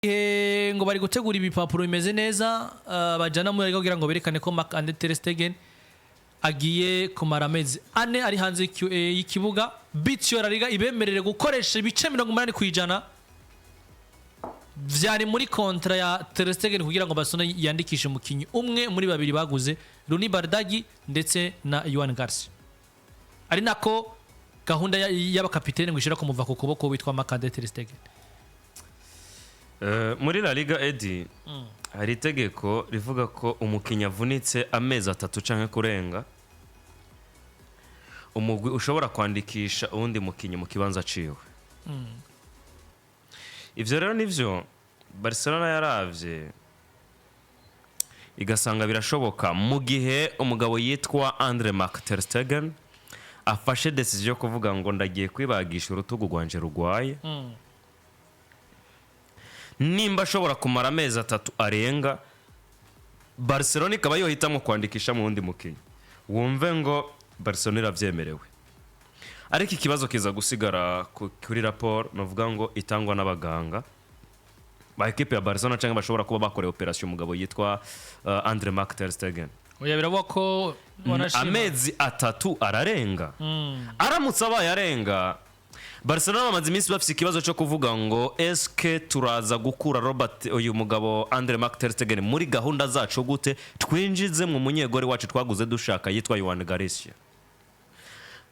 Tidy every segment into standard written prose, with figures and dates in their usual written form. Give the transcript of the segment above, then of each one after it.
Gihe ngo bari gutegura ibipapuro bimeze neza, bajana muri kugira ngo berekane ko Marc Andre ter Stegen agiye kumara amezi 4 ari hanze y'ikibuga, bityo La Liga ibemerere gukoresha ibice 80% vyari muri contrat ya Ter Stegen, kugira ngo Barcelona yandikishe umukinyi umwe muri babiri baguze, Roony Bardghji ndetse na Joan Garcia, ari nako gahunda y'abakapitene ngo ishobora kumuva ku kuboko witwa Marc Andre ter Stegen. Muri La Liga, Edi, hari itegeko rivuga ko umukinnyi avunitse amezi 3 canke kurenga, umugwi ushobora kwandikisha uwundi mukinnyi mu kibanza ciwe. Ivyo rero nivyo Barcelona yaravye, igasanga birashoboka mu gihe umugabo yitwa Andre Marc ter Stegen afashe décision yo kuvuga ngo ndagiye kwibagisha urutugu rwanje rugwaye. Nimba ashobora kumara amezi 3 arenga, Barcelona ikaba yohitamo kwandikisha mu wundi mukinnyi, wumve ngo Barcelona iravyemerewe. Ariko ikibazo kiza gusigara kuri raporo, nuvuga ngo itangwa n'abaganga ba ekipe ya Barcelona cyangwa bashobora kuba bakorewe operation umugabo yitwa Andre Marc ter Stegen. Oya, biravuga ko wanashima. Amezi 3 ararenga. Aramutse abaye arenga, Barcelona bamaze iminsi bafite ikibazo cyo kuvuga ngo eske turaza gukura Robert, uyu mugabo Andre Marc ter Stegen, muri gahunda zacu gute, twinjize mu munyegori wacu twaguze dushaka yitwa Joan Garcia?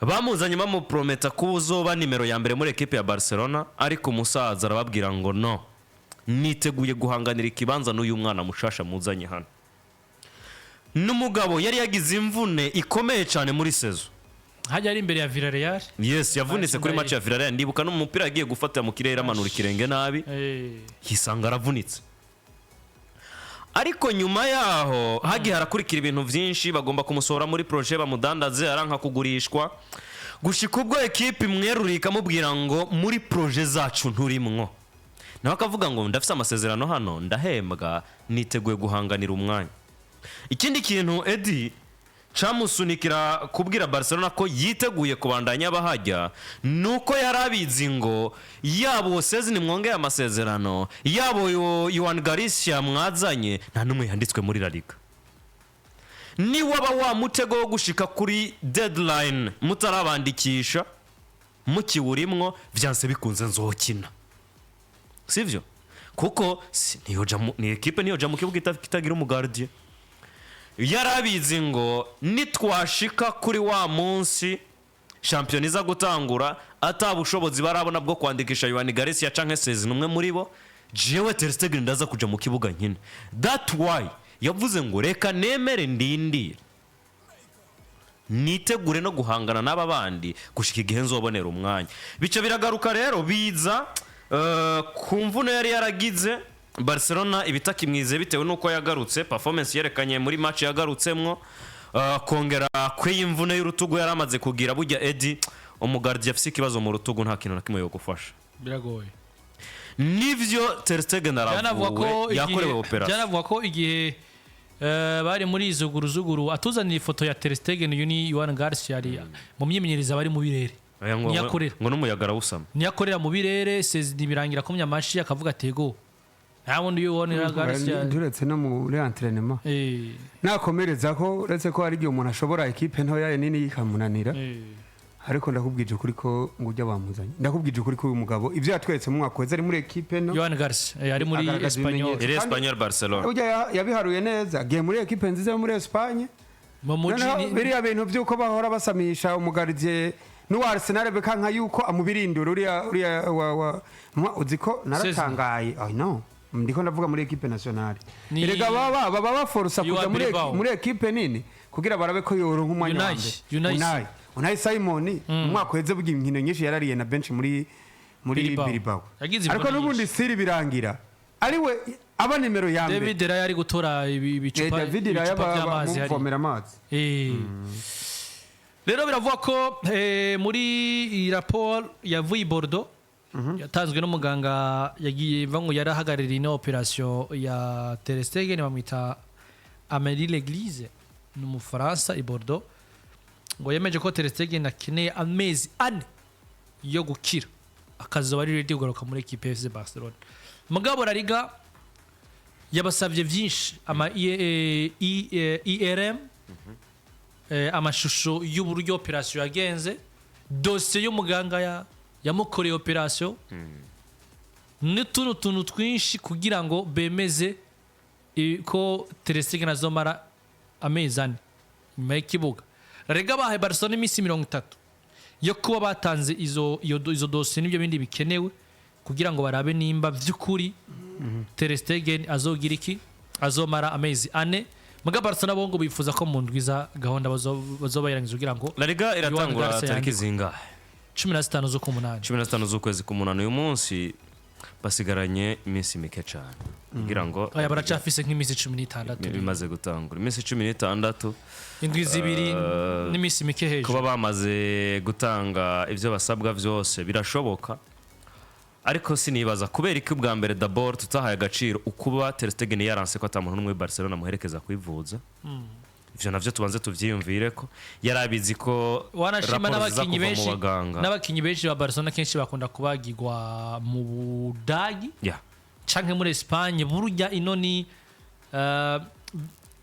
Bamuzanye bamuprometa ko uzoba nimero ya mbere muri ekipe ya Barcelona, ariko umusaza arababwira ngo no, niteguye guhanganira ikibanza n'uyu mwana mushasha muzanye hano. N'umugabo yari yagize imvune ikomeye cyane muri saison. Hajya ari imbere ya Villarreal. Yes, yavunitse kuri match ya Villarreal. Ndibuka n'umupira yagiye gufata mu kirere, amanura ikirenge nabi, yisanga aravunitse. Ariko nyuma yaho hagiye harakurikira ibintu byinshi, bagomba kumusohora muri projet bamudandaze, aranka kugurishwa, gushika ubwo ekipe imweruriye ikamubwira ngo muri projet zacu nturimwo. Nawe akavuga ngo ndafise amasezerano hano, ndahembwa, niteguye guhanganira umwanya. Ikindi kintu, Edi, camusunikira kubwira Barcelona ko yiteguye kubandanya bahajya, nuko yari abizi ngo yaba uwo Szczesny mwongeye amasezerano, yaba uwo Joan Garcia mwazanye, nta n'umwe yanditswe muri La Liga. Niwaba wa mutego wo gushika kuri deadline mutarabandikisha, mukiwurimwo, vyanse bikunze nzokina, sivyo? Kuko ni ekipe niyoja mu kibuga itagira umugardien. Yarabizi ngo nitwashika kuri wa munsi shampiyona iza gutangura, ata bushobozi barabona bwo kwandikisha Joan Garcia canke Szczesny umwe muri bo, jewe Ter Stegen ndaza kuja mu kibuga nkine. That why yavuze ngo reka nemere ndindire, nitegure no guhangana n'aba bandi gushika igihe nzobonera umwanya. Bica biragaruka rero biza ku mvune yari yaragize. Barcelona ibitakimwize bitewe n'uko yagarutse, performance yerekanye muri match yagarutsemwo, kongera kw'iyi mvune y'urutugu yari amaze kugira. Burya, Edi, umugardien afise ikibazo mu rutugu nta kintu na kimwe yogufasha. Biragoye. Nivyo, Ter Stegen Byanavuga ko aravuwe, yakorewe operation. Byanavuga ko igihe bari muri zuguru atuzaniye ifoto ya Ter Stegen, uyu ni Joan Garcia, ari mu myimenyerezo, bari mu birere. Aya Niyo akorera. Ngo n'umuyaga arawusama. Niyo akorera mu birere. Szczesny birangira akomye amashi, akavuga ati ego, nta wundi uyibonera Garcia. Turetse no muri entraînement nakomereza ko, uretse ko hari igihe umuntu ashobora ekipe ntoya, nini ikamunanira. Ariko ndakubwije ukuri ko ngo ujya bamuzanye, ndakubwije ukuri ko uyu mugabo ibyo yatweretse mu mwaka weze ari muri ekipe no Joan Garcia ari muri Agaragaza Espanyol. ibimenyetso. Iri Espanyol Barcelona. Burya yabiharuye neza, agiye muri ekipe nziza yo muri Espagne. Mu muji. Noneho biriya bintu by'uko bahora basamisha umugardien n'uwa Arsenal bekanka yuko amubirindura, uriya wa uzi ko naratangaye. Oh no, ndiko ndavuga muri ekipe nationale. Erega baba baforusa Yuwa kuja Bilbao. muri ekipe nini kugira barabe ko yoronka umwanya wa Unai, mbere. Unai. Unai Simon mu mwaka uheze burya inkino nyinshi yarariye na bench muri Bilbao. Bilbao. Yagize Ariko imvune n'ubundi nyinshi. siri birangira ariwe aba nimero ya mbere. David Raya ari gutora ibicupa David Raya ibicupa by'amazi hari. bamuvomera amazi. Rero biravuga ko muri iyi raporo yavuye i Bordeaux, yatanzwe n'umuganga yagiye iva ngo yari ahagarariye ino operation ya Ter Stegen, bamwita Amélie Léglise, ni umufaransa i Bordeaux, ngo yemeje ko Ter Stegen akeneye amezi 4 yo gukira, akazoba ari ready kugaruka muri equipe ya FC Barcelona. Mugabo La Liga yabasabye byinshi, ama IRM, amashusho y'uburyo operation yagenze, dosiye y'umuganga yamukoreye operation n'utundi tuntu twinshi kugira ngo bemeze ko Ter Stegen azomara amezi 4 nyuma y'ikibuga. Rega bahaye Barcelona iminsi 30 yo kuba batanze izo dosiye n'ibyo bindi bikenewe kugira ngo barabe nimba by'ukuri Ter Stegen azogira iki, azomara amezi 4. Muga Barcelona bo ngo bifuza ko mu ndwi za gahunda bazoba yarangiza kugira ngo La Liga iratangura Garcia tariki yandikwe. zingahe? 15 z'ukumunani. 15 z'ukwezi k'umunani. Uyu munsi basigaranye iminsi mike cyane kugira ngo Aya baracafise nk'iminsi 16. Bimaze gutangura iminsi 16. Indwi 2 n'iminsi mike hejuru. Kuba bamaze gutanga ibyo basabwa byose birashoboka, ariko sinibaza kubera ko ubwa mbere d'abord tutahaye agaciro ukuba Ter Stegen yaranse ko atamuntu n'umwe Barcelona amuherekeza kwivuza. Ivyo navyo tubanze tuvyiyumvire ko yari abizi ko Wanashima raporo ziza n'abakinyi kuva mu benshi baganga. N'abakinyi benshi ba Barcelona kenshi bakunda kubagirwa mu Budagi canke muri Espagne. Burya ino ni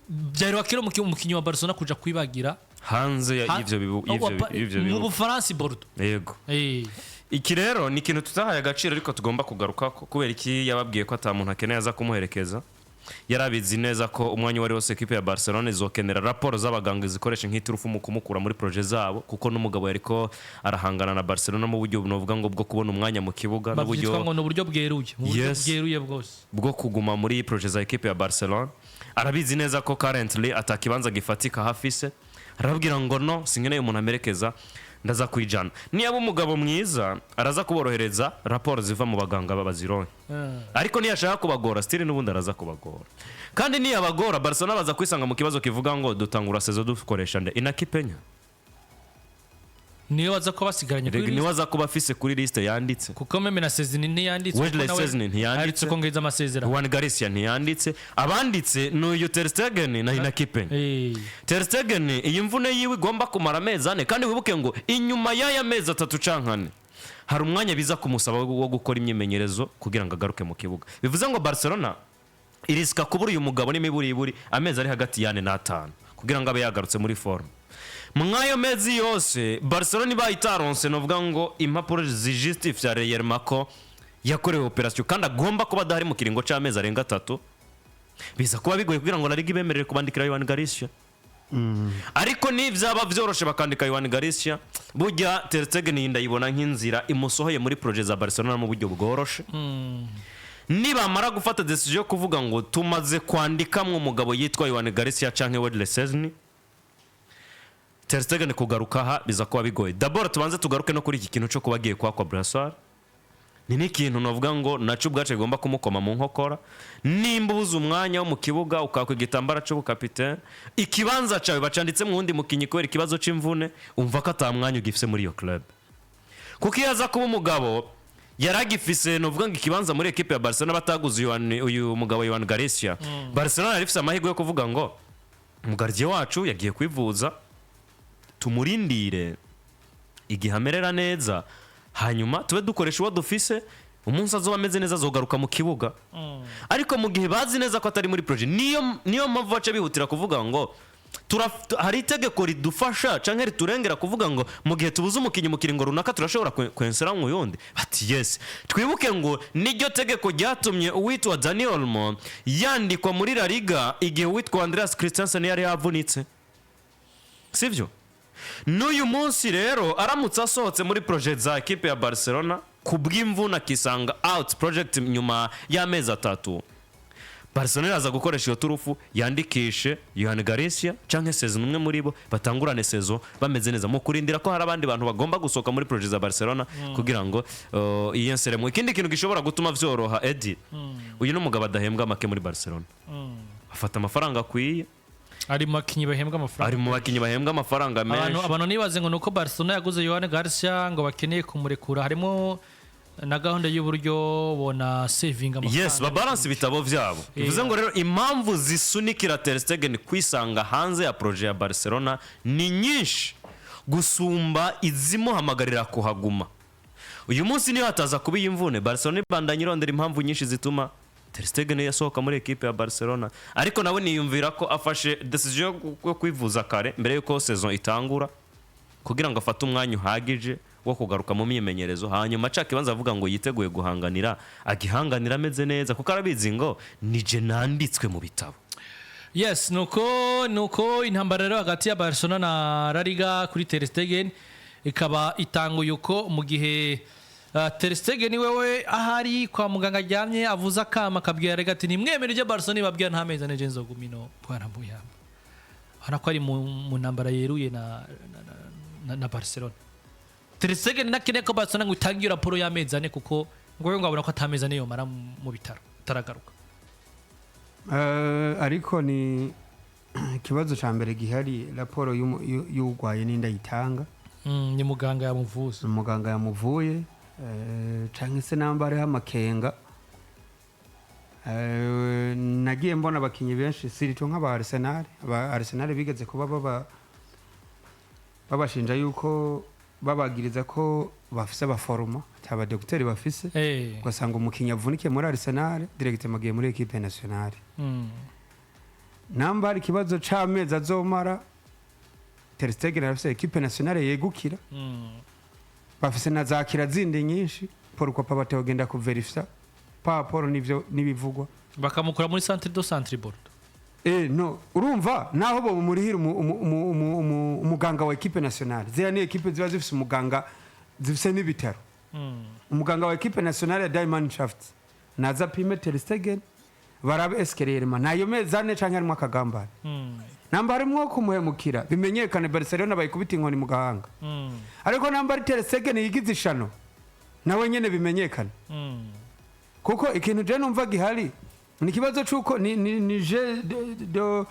byari wakira umukinyi wa Barcelona kuja kwibagira hanze y'ivyo mu bibuga. Bufaransa, Bordeaux. Yego. Iki rero ni ikintu tutahaye agaciro, ariko tugomba kugaruka ko kubera iki yababwiye ko ata muntu akeneye aza kumuherekeza. Yarabizi neza ko umwanya uwo ari wose ekipe ya Barcelona izokenera raporo z'abaganga zikoresha nk'iturufu mu kumukura muri projet zabo, kuko n'umugabo yariko arahangana na Barcelona mu buryo bunovuga ngo bwo kubona umwanya mu kibuga n'uburyo Bavyitwa ngo ni uburyo bweruye, mu buryo bweruye bwose. Bwo kuguma muri projet za ekipe ya Barcelona. Arabizi neza ko currently atakibanza gifatika hafise. Arababwira ngo no sinkeneye umuntu amerekeza, ndaza kwijana. Niba umugabo mwiza araza kuborohereza raporo ziva mu baganga bazironke, ariko niyashaka kubagora still n'ubundi araza kubagora. Kandi niyabagora, Barcelona baza kwisanga mu kibazo kivuga ngo dutangura saison dukoresha nde? Inaki Penya. Niyo baza kuba basigaranye kuri Niwe aza kuba afise kuri liste yanditse. Kuko même na Szczesny ntiyanditse. Wesley Kuko nawe Szczesny ntiyanditse. aherutse kongereza amasezerano. Juan Garcia ntiyanditse. Abanditse ni uyu Ter Stegen na Inaki Penya. Ter Stegen iyi mvune yiwe igomba kumara amezi 4, kandi wibuke ngo inyuma y'aya mezi 3 canke 4 hari umwanya biza kumusaba wo gukora imyimenyerezo kugira ngo agaruke mu kibuga. Bivuze ngo Barcelona irisika kubura uyu mugabo n'imiburiburi amezi ari hagati y'4 n'5 kugira ngo abe yagarutse muri forme. Mw'ayo mezi yose Barcelona ibaye itaronse novuga ngo impapuro zijustifia réellement ko yakorewe operation kandi agomba kuba adahari mu kiringo c'amezi arenga 3, biza kuba bigoye kugira ngo La Liga ibemerere kubandikira Joan Garcia. Ariko nibyaba byoroshe bakandika Joan Garcia, burya Ter Stegen iyi ndayibona nk'inzira imusohoye muri projet za Barcelona mu buryo bworoshe. Nibamara gufata decision yo kuvuga ngo tumaze kwandikamwo umugabo yitwa Joan Garcia canke Wesley Szczesny, Ter Stegen kugaruka aha biza kuba bigoye. D'abord tubanze tugaruke no kuri iki kintu cyo kuba agiye kwakwa brassard. Ni n'ikintu navuga ngo naco ubwacu bigomba kumukoma mu nkokora. Nimba ubuze umwanya wo mu kibuga, ukakwa igitambara c'ubukapitene, ikibanza cawe bacanditse mu wundi mukinyi kubera ikibazo c'imvune, umva ko ata mwanya ugifise muri iyo club. Kuko iyo aza kuba umugabo yaragifise novuga ngo ikibanza muri ekipe ya Barcelona bataguze uyu mugabo Joan Garcia, Barcelona yari ifise amahirwe yo kuvuga ngo umugardien wacu yagiye kwivuza, tumurindire igihe amerera neza, hanyuma tube dukoresha uwo dufise. Umunsi azoba ameze neza azogaruka mu kibuga. Ariko mu gihe bazi neza ko atari muri projet, niyo mpamvu baca bihutira kuvuga ngo hari itegeko ridufasha canke riturengera kuvuga ngo mu gihe tubuze umukinnyi mu kiringo runaka turashobora kwensera mu yundi. Bati yes. Twibuke ngo niryo tegeko ryatumye uwitwa Dani Olmo yandikwa muri La Liga igihe uwitwa Andreas Christensen yari yavunitse, sivyo? N'uyu munsi rero aramutse asohotse muri projet za ekipe ya Barcelona ku bw'imvune, akisanga out project nyuma y'amezi 3, Barcelona iraza gukoresha iyo turufu yandikishe Joan Garcia canke Szczesny, umwe muri bo, batangurane saison bameze neza mu kurindira ko hari abandi bantu bagomba gusohoka muri projet za Barcelona kugira ngo iyenseremo. Ikindi kintu gishobora gutuma vyoroha, Eddie, uyu ni umugabo adahembwa make muri Barcelona, afata amafaranga akwiye. Ari mu bakinnyi bahembwa amafaranga. Ari mu bakinnyi bahembwa amafaranga Abantu menshi. Abantu nibaze ngo nuko Barcelona yaguze Joan Garcia ngo bakeneye kumurekura, harimo na gahunda y'uburyo bona saving amafaranga. Yes, babalance ibitabo vyabo. Bivuze ngo rero impamvu zisunikira Ter Stegen kwisanga hanze ya projet ya Barcelona ni nyinshi gusumba izimuhamagarira kuhaguma. Uyu munsi niyo hataza kuba iyi mvune, Barcelona ibandanya irondera impamvu nyinshi zituma Ter Stegen yasohoka muri ekipe ya Barcelona, ariko nawe niyumvira ko afashe decision yo kwivuza kare mbere yuko saison itangura, kugira ngo afate umwanya uhagije wo kugaruka mu myimenyerezo, hanyuma aca ikibanza avuga ngo yiteguye guhanganira, agihanganira ameze neza, kuko arabizi ngo nije nanditswe mu bitabo. Yes, nuko intambara rero hagati ya Barcelona na La Liga kuri Ter Stegen ikaba itanguye uko, mu gihe Ter Stegen wewe ahari kwa muganga aryamye avuze akama, akabwira Liga ati: "Ntimwemere ibyo Barcelona ibabwira, nta mezi 4 je nzogumino." Bwana Muyamba, urabona ko ari mu ntambara yeruye na Barcelona. Ter Stegen nakeneye ko Barcelona ngo itange iyo raporo y'amezi 4, kuko ngo we ngo abona ko atamezi 4 yomara mu bitaro ataragaruka. Ariko ni ikibazo cya mbere gihari, raporo y'urwaye n'inda yitanga. Ni muganga yamuvuza. Umuganga yamuvuye, canke se namba hariho amakenga. Nagiye mbona abakinyi benshi, surtout nk'aba Arsenal, aba Arsenal bigeze kuba baba babashinja yuko babagiriza ko bafise abaforoma ata abadogiteri bafise, ugasanga umukinyi avunikiye muri Arsenal directement agiye muri équipe nationale. Namba hari ikibazo c'amezi azomara, Ter Stegen arafise équipe nationale yegukira, bafise na za kira zindi nyinshi, pourquoi pas batogenda kuverifya par rapport n'ivyo n'ibivugwa? Bakamukura muri centre de santé Bordeaux. No urumva naho bo murihira umuganga wa équipe nationale, ziriya ni équipe ziba zifise umuganga, zifise n'ibitaro. Umuganga wa équipe nationale ya Die Mannschaft naza apime Ter Stegen, barabe est-ce que réellement nayo mezi 4 canke harimwo akagambane. Namba harimwo kumuhemukira, bimenyekane, Barcelona bayikubita inkoni mu gahanga. Ariko namba ari Ter Stegen yigize ishano, nawe nyene bimenyekane, kuko ikintu je numva gihari ni ikibazo c'uko ni jeu de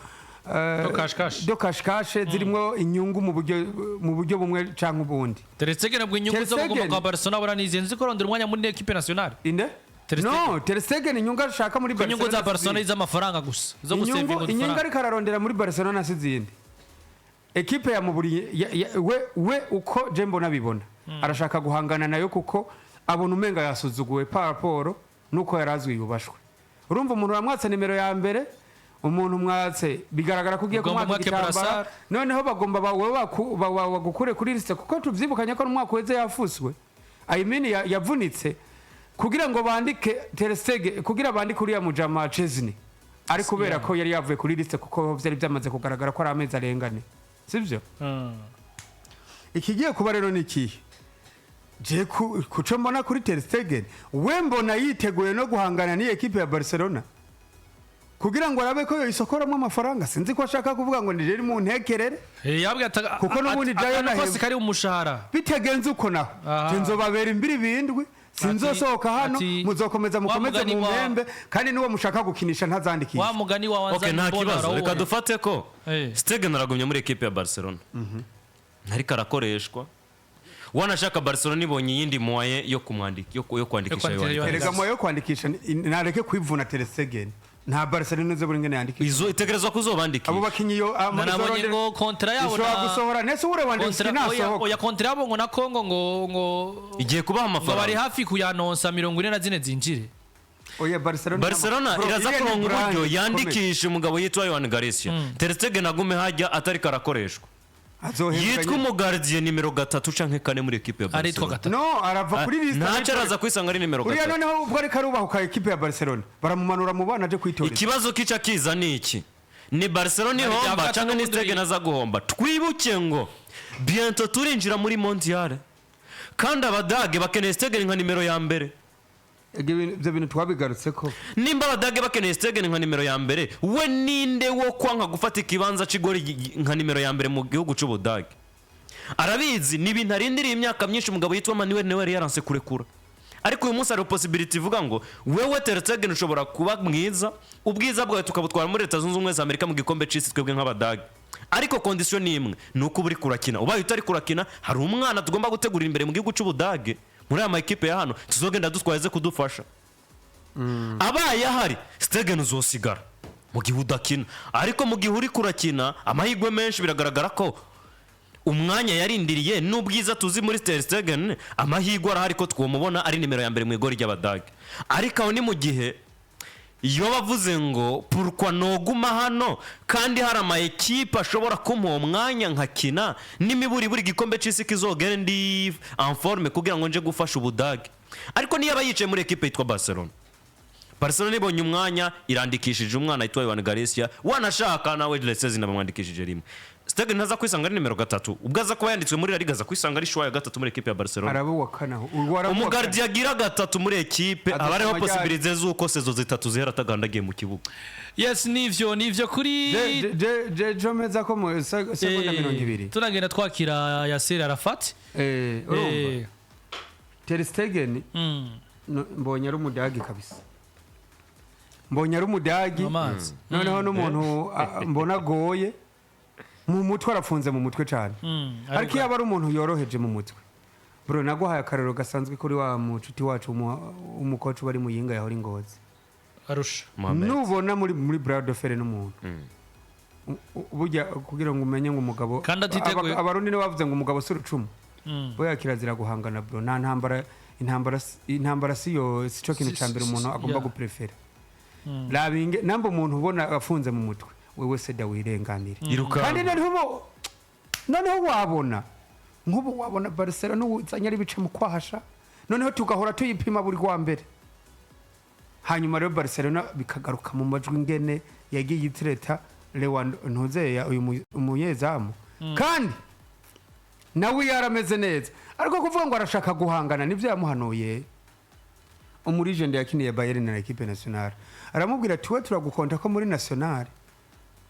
De cache-cache. De cache-cache zirimwo inyungu mu buryo bumwe canke ubundi. Ter Stegen ubwo inyungu Ter zo kuguma Stegen- kwa Barcelona bora nizenze ko rondera umwanya muri équipe nationale. Inde? Ter Stegen. No, Ter Stegen inyungu ashaka muri Ko inyungu za Barcelona si iz'amafaranga gusa zo inyungu gusevinga inyungu udufaranga. Ariko ararondera muri Barcelona si izindi ekipe yamuburiye we uko je mbona bibona, arashaka guhangana nayo kuko abona umenga yasuzuguwe par rapport nuko yarazwi yubashwe. Urumva umuntu uramwatse nimero ya mbere, umuntu mwatse bigaragara ko ugiye Ugomba kumwaka mwake igitambara. brassard. Noneho bagomba bawe bagukure kuri liste, kuko tuvyibukanye ko n'umwaka uheze yafuswe, I mean yavunitse kugira ngo bandike Ter Stegen, kugira bandike uriya mujama Szczesny, ari kubera ko yari yavuye kuri liste, kuko vyari byamaze kugaragara ko ari amezi arengane, sivyo? Ikigiye kuba rero ni ikihe? Je kuco mbona kuri Ter Stegen, we mbona yiteguye no guhangana n'iyi ekipe ya Barcelona kugira ngo arabe ko yoyisokoramo amafaranga. Sinzi ko ashaka kuvuga ngo nije mu ntekerere. Yabwiye ati Kuko n'ubundi Jayo akantu kose nahembwa. kari mu mushahara. Bitagenze uko naho, je nzobabera imbiri bindwi, sinzosohoka hano, muzokomeza wa mukomeze mugani mu mpembe, kandi niwo mushaka gukinisha ntazandikisha. Wa mugani wa Okay, nta kibazo, reka dufate ko Stegen aragumye muri ekipe ya Barcelona ariko arakoreshwa. Wanashaka Barcelona ibonye iyindi moyen yo kumwandika, yo kwandikisha Yo kwandikisha Yohani. Yohani. Erega moyo yo kwandikisha nareke kwivuna Ter Stegen, nta Barcelona izo buri ngene yandikisha. Izo itegerezwa kuzobandikisha. Abo bakinyi yo Nanabonye ngo contrat yabo ishobora na gusohora nese ure Lewandowski kontra oya, nasohoka. Oya, contrat yabo ngo na Congo ngo Igiye kubaha ngo bari amafaranga. hafi kuyanonsa, 44 zinjire. Oya, Barcelona Barcelona Bro, iraza iriya ni kuronka brand uburyo ikomeye. yandikisha umugabo yitwa Joan Garcia, Ter Stegen agume hajya atariko arakoreshwa, Azohembwa yitwa nyine. umugardien nimero 3 canke 4 muri ekipe ya Aritwa Barcelona. 3. No, arava kuri liste. Ntacyo, araza kwisanga ari nimero Uriya 3. noneho ubwo ariko arubahuka ekipe ya Barcelona, baramumanura mu bana aje kwitoreza. Ikibazo kica kiza ni iki: ni Barcelona Hari ihomba ibya cyangwa ni n'ubundi Stegen aza guhomba? Twibuke ngo bientôt turinjira muri mondial, kandi Abadage bakeneye Stegen nka nimero ya mbere. Ibyo bintu twabigarutse ko. Nimba Abadage bakeneye Stegen nka nimero ya mbere, we ninde wo kwanka gufata ikibanza c'igori nka nimero ya mbere mu gihugu c'Ubudage? Arabizi, ni ibintu arindiriye imyaka myinshi. Umugabo yitwa Manuel Neuer yaranse kurekura, ariko uyu munsi hari possibility ivuga ngo wewe Ter Stegen ushobora kuba mwiza, ubwiza bwawe tukabutwara muri Leta Zunze Ubumwe za Amerika mu gikombe c'isi, twebwe nk'Abadage, ariko condition ni imwe, ni uko uba uri kurakina. Ubaye utari kurakina, hari umwana tugomba gutegurira imbere mu gihugu c'Ubudage muri aya makipe ya hano tuzogenda dutwaye aze kudufasha. Abaye ahari, Stegen uzosigara mu gihe udakina, ariko mu gihe uri kurakina, amahirwe menshi biragaragara ko Umwanya yarindiriye n'ubwiza tuzi muri Ter Stegen, amahirwe arahari ko twamubona ari nimero ya mbere mu igori ry'Abadage. Ariko aho ni mu gihe iyo bavuze ngo pourquoi noguma hano kandi hari ama ekipe ashobora kumpa uwo mwanya nkakina, n'imiburi buri gikombe cy'isi kizogere ndi en forme kugira ngo nje gufasha Ubudage. Ariko niyo aba yicaye muri ekipe yitwa Barcelona, Barcelona ibonye umwanya, irandikishije umwana yitwa Joan Garcia, wanashaka nawe Lesezina bamwandikishije rimwe. Stegen ntaza kwisanga ari nimero 3, ubwo aza kuba yanditswe muri La Liga, aza kwisanga ari choix ya gatatu muri ekipe ya Barcelona. Araba uwa kane aho. Uwo araba uwa kane. Umu gardien agira gatatu muri ekipe, Adafite aba ariho amajyari. possibilité z'uko saison 3 zihera atagandagiye mu kibuga. Yes, nivyo kuri Je meza ko mu segonda 20. Turagenda twakira Yasser Arafat. Urumva, Ter Stegen, mbonye ari Umudagi kabisa, mbonye ari Umudagi. Amazi. Noneho n'umuntu mbona agoye mu mutwe, arafunze mu mutwe cyane. Ariko iyo aba ari umuntu yoroheje mu mutwe, bro, naguhaye akarero gasanzwe kuri wa mucuti wacu w'umukoci bari Muyinga yahora Ingozi. Arusha. Mohamed. Nubona muri bras de fer n'umuntu, burya kugira ngo umenye ngo umugabo Kandi atiteguye. Abarundi nibo bavuze ngo umugabo si urucumu. Boya kirazira guhangana, bro, nta ntambara. Intambara si yo, si cyo kintu cya mbere umuntu agomba guprefera. Labinge namba umuntu ubona afunze mu mutwe, wewe se da wirenganire. Irukanka. Kandi noneho noneho wabona nk'ubu wabona Barcelona uzanye ari bice mu kwahasha, noneho tugahora tuyipima buri wa mbere. Hanyuma rero Barcelona bikagaruka mu majwi ingene yagiye itireta Lewando ntuzeya uyu umunyezamu, kandi nawe yarameze neza. Ariko kuvuga ngo arashaka guhangana, nibyo yamuhanuye umurijende yakiniye Bayern na équipe nationale, aramubwira ati: "We turagukonta ko muri nationale,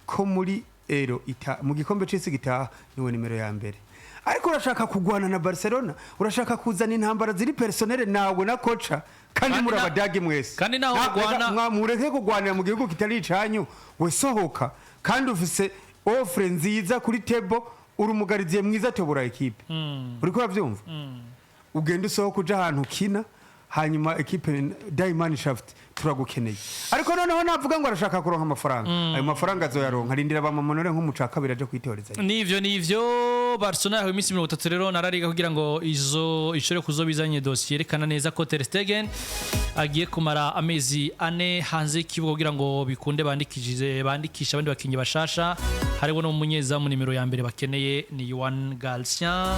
ko muri Euro ita mu gikombe c'isi gitaha niwe nimero ya mbere, ariko urashaka kugwana na Barcelona, urashaka kuzana intambara ziri personnel nawe na coach, kandi muri Abadage mwese." Kandi naho mugwana- Mureke kugwanira mu gihugu kitari icanyu. We sohoka, kandi ufise offre nziza kuri table, uri umu gardien mwiza, tobora ekipe. Uriko uravyumva? Ugenda usohoka uja ahantu ukina, hanyuma ekipe Die Mannschaft turagukeneye. Ariko noneho navuga ngo arashaka kuronka amafaranga, ayo mafaranga azoyaronka, arindira bamumanure nk'umuca kabiri aje kwitoreza. Nivyo, Barcelona yahawe iminsi 30 rero na La Liga kugira ngo izo ishobore kuzobizanye dosiye yerekana neza ko Ter Stegen agiye kumara amezi 4 hanze y'ikibuga, kugira ngo bikunde bandikishije bandikisha abandi bakinnyi bashasha, harimo n'umunyezamu nimero ya mbere bakeneye ni Joan Garcia.